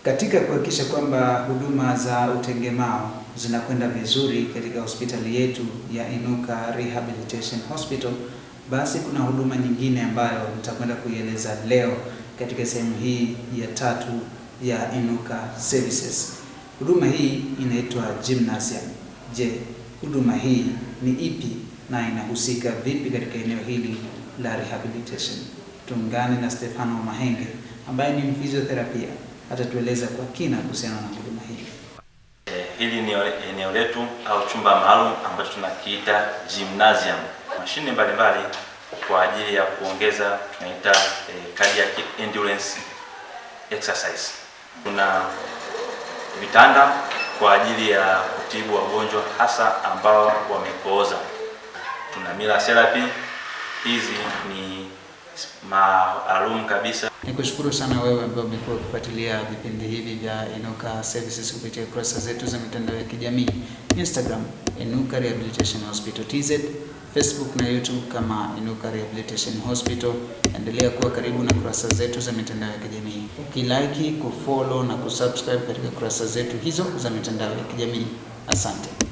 Katika kuhakikisha kwamba huduma za utengemao zinakwenda vizuri katika hospitali yetu ya Inuka Rehabilitation Hospital, basi kuna huduma nyingine ambayo nitakwenda kuieleza leo katika sehemu hii ya tatu ya Inuka Services. Huduma hii inaitwa gymnasium. Je, huduma hii ni ipi na inahusika vipi katika eneo hili la rehabilitation? Tuungane na Stefano Mahenge ambaye ni mfizioterapia, atatueleza kwa kina kuhusiana na huduma hii. Hili ni eneo letu au chumba maalum ambacho tunakiita gymnasium. Mashine mbalimbali kwa ajili ya kuongeza tunaita cardiac endurance exercise. Kuna vitanda kwa ajili ya kutibu wagonjwa hasa ambao wamepooza. Tuna mirror therapy, hizi ni maalum kabisa. Nikushukuru sana wewe ambaye umekuwa ukifuatilia vipindi hivi vya Inuka Services kupitia kurasa zetu za mitandao ya kijamii, Instagram Inuka Rehabilitation Hospital TZ, Facebook na YouTube kama Inuka Rehabilitation Hospital. Endelea kuwa karibu na kurasa zetu za mitandao ya kijamii, ukilike, kufollow na kusubscribe katika kurasa zetu hizo za mitandao ya kijamii. Asante.